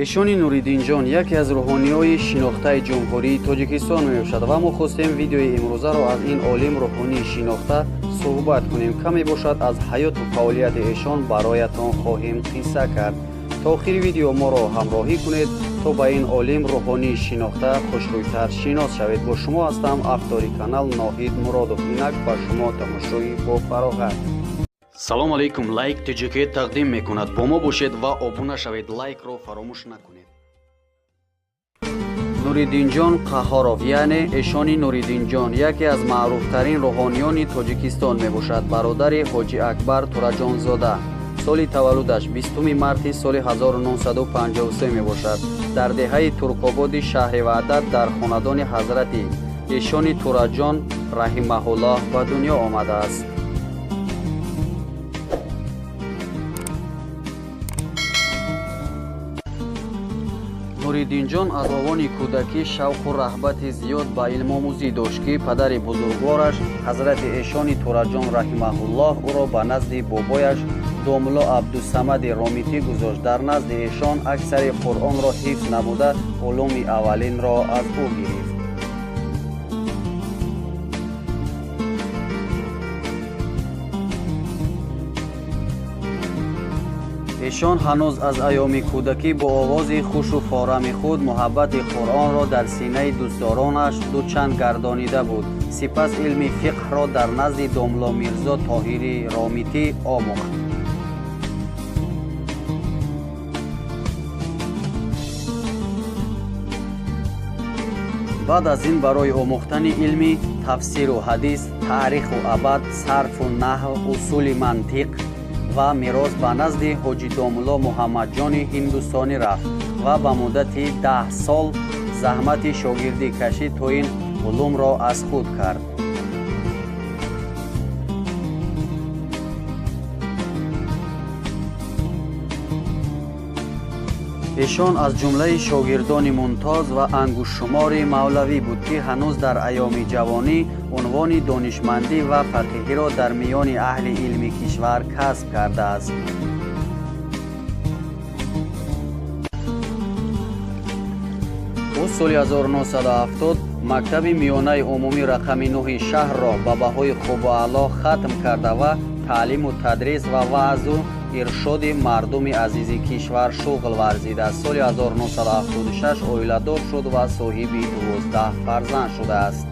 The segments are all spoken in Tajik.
Эшони Нуриддинҷон яке аз рӯҳониҳои шинохтаи Ҷумҳурии Тоҷикистон мебошад ва мо хостем видеои имрӯзаро аз ин олим рӯҳонии шинохта суҳбат кунем. Каме бошад аз ҳаёту фаъолияти эшон бароятон хоҳем қисса кард. То охири видео моро ҳамроҳӣ кунед, то ба ин олим рӯҳонии шинохта хушрӯйтар шинос шавед. Бо шумо ҳастам автори канал Ноҳид Муродов. Инак ба шумо тамошои бофароғат. Салом алейкум. Лайк ТЖК тақдим мекунад. Бо мо бошед ва обуна шавед. Лайкро фаромӯш накунед. Нуриддинҷон Қаҳҳоров, яъне эшони Нуриддинҷон, яке аз маъруфтарин рӯҳониёни Тоҷикистон мебошад. Бародари Ҳоҷи Акбар Тураҷонзода. Соли таваллудаш 20 марти соли 1953 мебошад. Дар деҳаи Туркободи шаҳри Ваҳдат дар хонадони ҳазрати эшони Тураҷон раҳимаҳуллоҳ ба дунё омадааст. Нуриддинҷон аз овони кӯдакӣ шавқу раҳбати зиёд ба илмомӯзӣ дошт, ки падари бузургвораш ҳазрати эшони Тураҷон раҳимаҳуллоҳ ӯро ба назди бобояш домулло Абдусамади Ромитӣ гузошт. Дар назди эшон аксари Қуръонро ҳифз намуда, улуми аввалинро аз ӯ гирифт. Эшон ҳанӯз аз айёми кӯдакӣ бо овози хушу форами худ муҳаббати Қуръонро дар синаи дӯстдоронаш дучанд гардонида буд. Сипас илми фиқҳро дар назди домулло Мирзо Тоҳири Ромитӣ омӯхт. Баъд аз ин барои омӯхтани илми тафсиру ҳадис, таъриху абад, сарфу наҳв, усули мантиқ ва мерос ба назди ҳоҷи домулло Муҳаммадҷони Ҳиндустонӣ рафт ва ба муддати 10 сол заҳмати шогирдӣ кашид, то ин улумро аз худ кард. Эшон аз ҷумлаи шогирдони мумтоз ва ангуштшумори мавлавӣ буд, ки ҳанӯз дар айёми ҷавонӣ унвони донишмандӣ ва фақиҳиро дар миёни аҳли илми кишвар касб кардааст. Ӯ соли 1970 мактаби миёнаи умумӣ рақами 9 шаҳрро ба баҳои хубу аъло хатм карда ва таълиму тадрис ва ваъзу иршоди мардуми азизи кишвар шуғл варзидааст. Соли 1976 оиладор шуд ва соҳиби 12 фарзанд шудааст.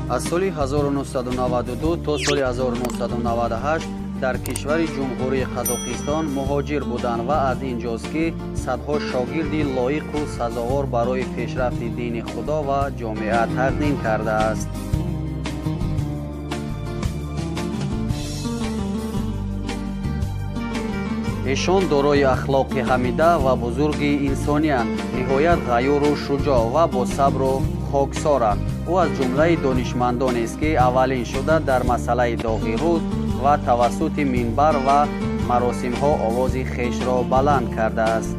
Аз соли 1992 то соли 1998 дар кишвари Ҷумҳурии Қазоқистон муҳоҷир буданд ва аз ин ҷост, ки садҳо шогирди лоиқу сазовор барои пешрафти дини Худо ва ҷомеа тақдим кардааст. Эшон дорои ахлоқи ҳамида ва бузурги инсониянд, ниҳоят ғаюру шуҷоъ ва бо сабру хоксоранд. Ӯ аз ҷумлаи донишмандонест, ки аввалин шуда дар масъалаи доғи рӯз ва тавассути минбар ва маросимҳо овози хешро баланд кардааст.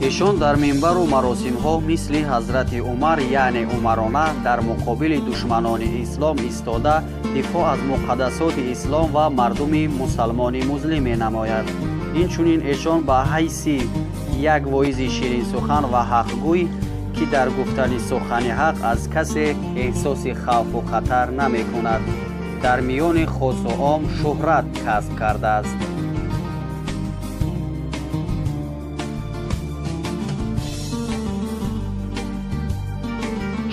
Эшон дар минбару маросимҳо мисли ҳазрати Умар, яъне умарона, дар муқобили душманони ислом истода, дифоъ аз муқаддасоти ислом ва мардуми мусалмони музлим менамояд. Инчунин эшон ба ҳайси як воизи ширинсухан ва ҳақгӯй, ки дар гуфтани сухани ҳақ аз касе эҳсоси хавфу хатар намекунад, дар миёни хосу ом шӯҳрат касб кардааст.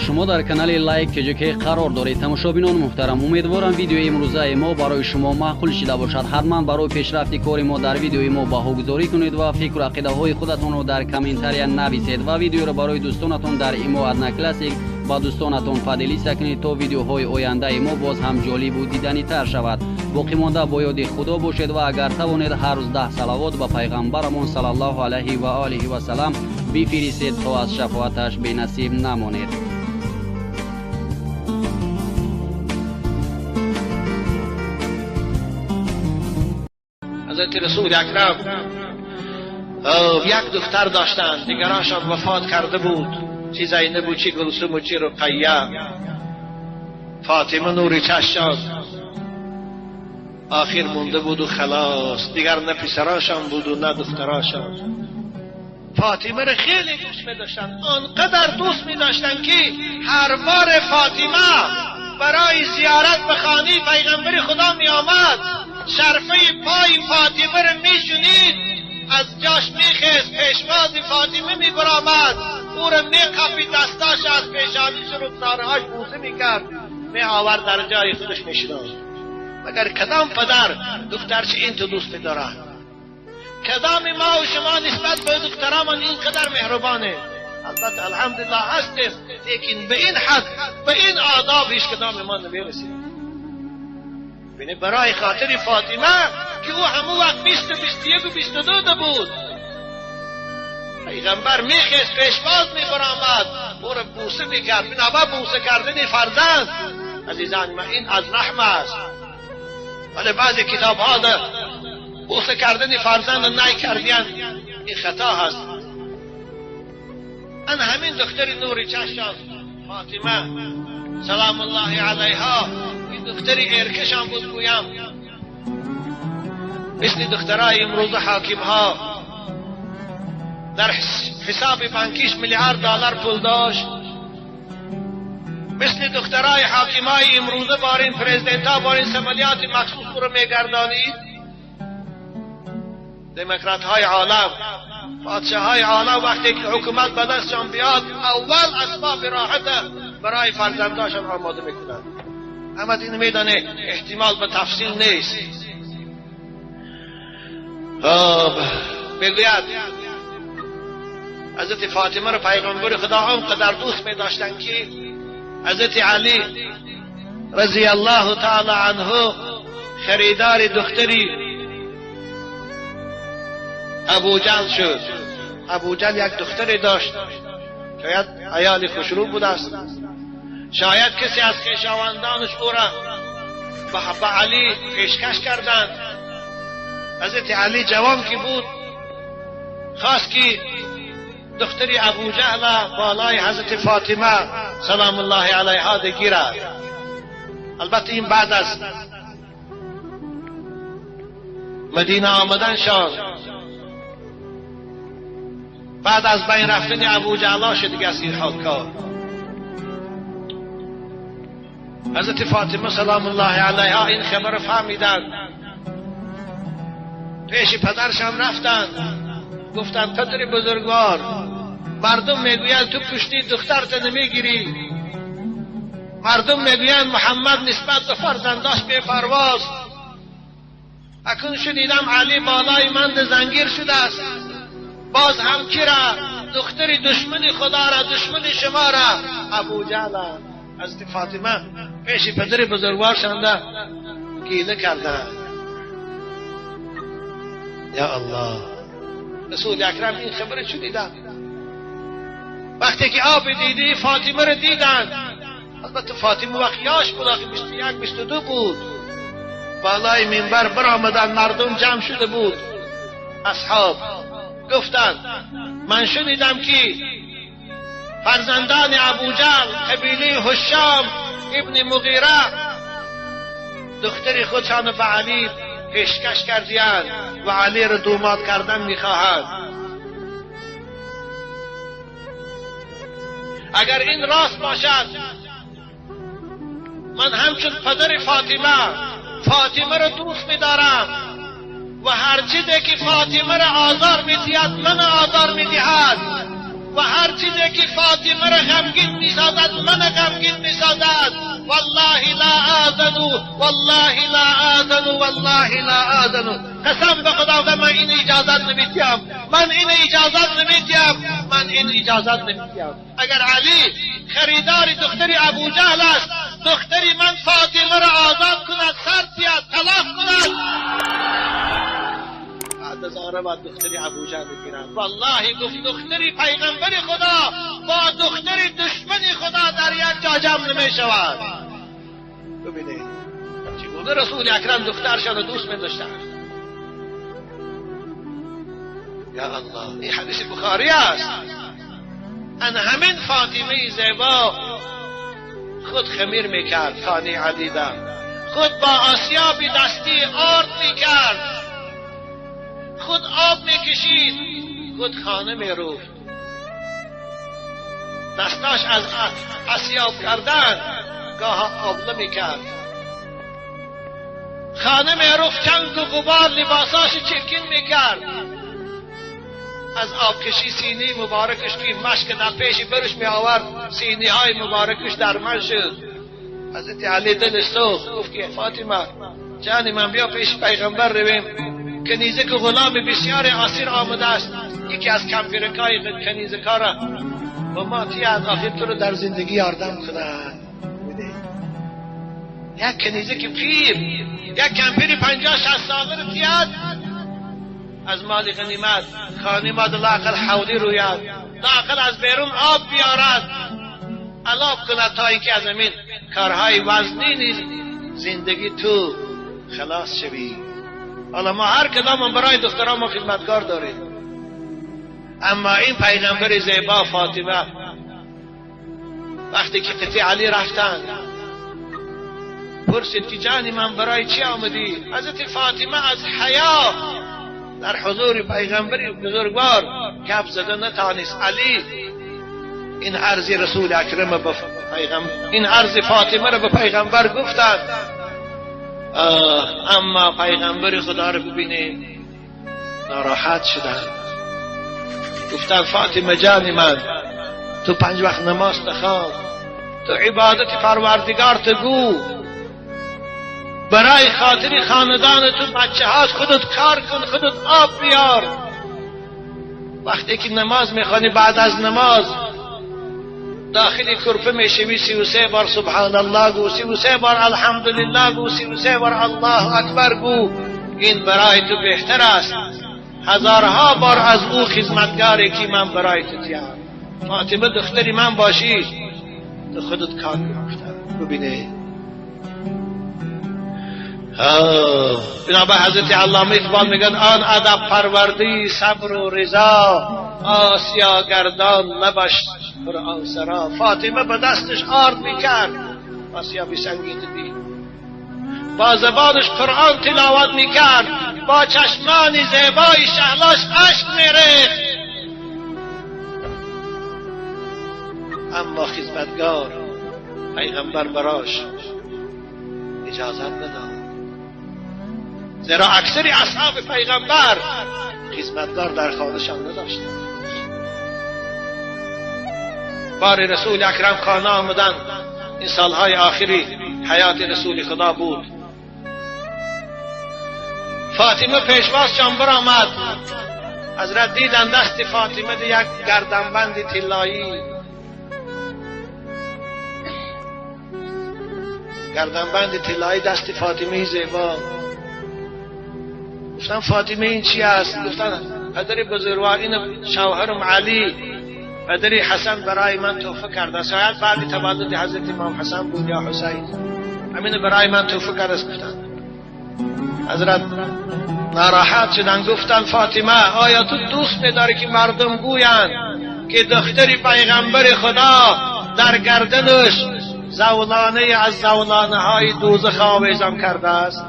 Шумо дар канали Лайк ТЖК қарор доред. Тамошобинони муҳтарам, умедворам видеои имрӯзаи мо барои шумо маъқул шида бошад. Ҳатман барои пешрафти кори мо дар видеои мо баҳогузорӣ кунед ва фикру ақидаҳои худатонро дар комментария нависед ва видеоро барои дӯстонатон дар имо Одноклассник ба дӯстонатон поделиться кунед, то видеоҳои ояндаи мо боз ҳам ҷолибу диданитар шавад. Боқӣ монда бо ёди Худо бошед ва агар тавонед ҳар рӯз 10 салавот ба пайғамбарамон саллаллоҳу алайҳи ва олиҳи васалам бифиристед, то аз шафоаташ бенасиб намонед. ҳазрати Расули Акрам یک دختر داشتند، دیگرانشان وفات کرده بود، چی زینب و چی گلسوم و چی رقیه. فاطمه نور چشم آخر مونده بود و خلاص، دیگر نه پسراشان بود و نه دختراشان. فاطمه را خیلی دوست می داشتن، آنقدر دوست می داشتن که هر بار فاطمه برای زیارت به خانه پیغمبر خدا می آمد، شرفه پای فاطمه را می شنید، از جاش می خیست، پیشواز فاطمه می برآمد، او را می قپید، دستاش از پیشانیش رخسارهاش بوسه می کرد، می آورد در جای خودش می شنید. مگر کدام پدر دخترش این تو دوست دارد؟ کدام ما و شما نسبت به دخترمان اینقدر مهربانه؟ البته الحمدلله هستیم، لیکن به این حد به این آداب هیچ کدام ما نمیرسیم. ببینید برای خاطر فاطمه که او همون وقت 20 و 21 و 22 بود، پیغمبر میخست، پیشواز میبرآمد، او را بوسه میکرد. بنابر بوسه کردن فرزند عزیزان من این از رحم است. ولی بعضی کتاب ها ده بوسه کردن فرزند نای کردین، این خطا هست. من همین دختر نوری چشم فاطمه سلام الله علیها، این دختر ارکشان بود گویم، مثل دخترای امروز حاکم ها در حساب بانکیش میلیارد دلار پول داشت، مثل دخترای حاکمای امروزه بارین پرزیدنت ها بارین سمالیات مخصوص رو میگردانید. دموکرات های عالم، پادشاه های عالم وقتی که حکومت به دستشان بیاد اول اسباب راحت برای فرزنداشان آماده میکنند. اما این میدانه احتمال به تفصیل نیست. بگوید حضرت فاطمه رو پیغمبر خدا آنقدر دوست می داشتن که حضرت علی رضی الله تعالی عنه خریدار دختری ابوجهل شد. ابوجهل یک دختری داشت، شاید عیال خوشرو بود است، شاید کسی از خویشاوندانش او را به علی پیشکش کردند. حضرت علی جوان که بود خواست که دختری ابوجهل بالای حضرت فاطمه سلام الله علیها بگیرد. البته این بعد از مدینه آمدن شد، بعد از بین رفتن ابوجهل شد دیگه از این کار. حضرت فاطمه سلام الله علیها این خبر فهمیدند، پیش پدرشان رفتند، گفتند پدر بزرگوار، مردم میگویند تو پشتی دخترت نمیگیری، مردم میگویند محمد نسبت به فرزنداش بی‌پرواست، اکنون شنیدم علی بالای من زنگیر شده است، باز هم کی را؟ دختر دشمن خدا را، دشمن شما را، ابوجهل. حضرت فاطمه پیش پدر بزرگوار شانده گیله کردند. یا الله، رسول اکرم این خبر شنیدن. وقتی که آب دیده فاطمه را دیدند، البته فاطمه وقت یاش بود، 21 22 بود، بالای منبر برآمدند، مردم جمع شده بود، اصحاب گفتند من شنیدم که فرزندان ابوجهل قبیله هشام ابن مغیره دختر خودشان به علی پیشکش کردیند و علی را دوماد کردن میخواهند. اگر این راست باشد من همچون پدر فاطمه، فاطمه را دوست میدارم و هر چیزی که فاطمه را آزار میدهد من آزار میدهد و هر چیزی که فاطمه را غمگین میسازد من غمگین میسازد. والله لا آذن، والله لا آذن، والله لا آذن. قسم به خدا من این اجازت نمیدیم، من این اجازت نمیدیم، من این اجازت نمیدیم. اگر علی خریدار دختر ابوجهل است، دختری من فاطمه را آزاد کند، سر بیاد، طلاق کند، بعد از آن باید دختری ابوجهل بگیرد. والله گفت دختری پیغمبر خدا با دختر دشمن خدا در یک جا جمع نمی شود. ببینید چگونه رسول اکرم دخترشان را دوست می داشتند. یا الله، این حدیث بخاری است. ان همین فاطمه زیبا خود خمیر میکرد خانه علیده، خود با آسیاب دستی آرد میکرد، خود آب میکشید، خود خانه میروفت. دستاش از آسیاب کردن گاه آبله میکرد. خانه میروفت، چنگ و غبار لباساش چرکین میکرد. از آبکشی سینی مبارکش که مشک در پیش برش می آورد، سینی های مبارکش در من شد. حضرت علی دلش سوخت، گفت که فاطمه جان من بیا پیش پیغمبر رویم. کنیزه که غلام بسیار اسیر آمده است، یکی از کمپیرکای کنیزکا را با ما تیاد آخر تو رو در زندگی یاردم کند. یک کنیزه که پیر، یک کمپیر 50-60 ساله رو تیاد از مال غنیمت، خانه ما لااقل حولی روید، لااقل از بیرون آب بیارد، علاب کند تا اینکه از امین کارهای وزنی نیز زندگی تو خلاص شوی. حالا ما هر کدام برای دختران ما خدمتکار داریم، اما این پیغمبر زیبا فاطمه وقتی که قطع علی رفتن پرسید که جانی من برای چی آمدی؟ حضرت فاطمه از حیا در حضور پیغمبر بزرگوار گپ زده نتانست. علی این عرض رسول اکرم به پیغمبر، این عرض فاطمه را به پیغمبر گفتند. اما پیغمبر خدا را ببینیم ناراحت شدند. گفتند فاطمه جان من، تو 5 وقت نماز نخوان، تو عبادت پروردگار تو گو، برای خاطر خاندان تو بچه هات خودت کار کن، خودت آب بیار. وقتی که نماز میخوانی بعد از نماز داخل کرپه میشوی، 33 بار سبحان الله گو، 33 بار الحمدلله گو، 33 بار الله اکبر گو. این برای تو بهتر است هزارها بار از او خدمتگاری که من برای تو تیم. فاطمه دختری من باشی تو خودت کار کن. ببینه بنابر حضرت علامه اقبال میگن آن ادب پروردی صبر و رضا، آسیا گردان لبش قرآن سرا. فاطمه به دستش آرد میکرد، آسیا بسنگین دید، با زبانش قرآن تلاوت میکرد، با چشمان زیبای شهلاش اشک میریخت. اما خدمتگار پیغمبر براش اجازت نداد، زیرا اکثر اصحاب پیغمبر خدمتگار در خانه‌شان نداشتند. بار رسول اکرم خانه آمدن، این سالهای آخری حیات رسول خدا بود. فاطمه پیشواز جانبر آمد. حضرت دیدن دست فاطمه یک گردنبند طلایی، گردنبند طلایی دست فاطمه زیبا. گفتن فاطمه این چی است؟ گفتن پدر بزرگوار این شوهرم علی پدر حسن برای من تحفه کرده، شاید بعد تولد حضرت امام حسن بود یا حسین، همین برای من تحفه کرده است. گفتن حضرت ناراحت شدن، گفتن فاطمه آیا تو دوست می‌داری که مردم گویند که دختر پیغمبر خدا در گردنش زولانه از زولانه های دوزخ آویزان کرده است؟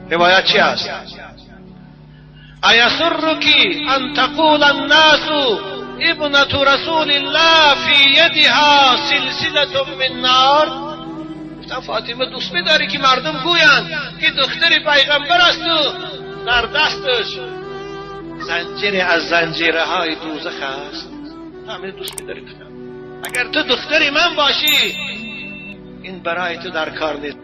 روایت چی است؟ ایسرک ان تقول الناس ابنة رسول الله فی یدها سلسلة من نار؟ گفتم فاطمه دوست می‌داری که مردم گویند که دختر پیغمبر است و در دستش زنجیره از زنجیره های دوزخ است؟ همین دوست می‌داری؟ اگر تو دختر من باشی این برای تو در کار نیست.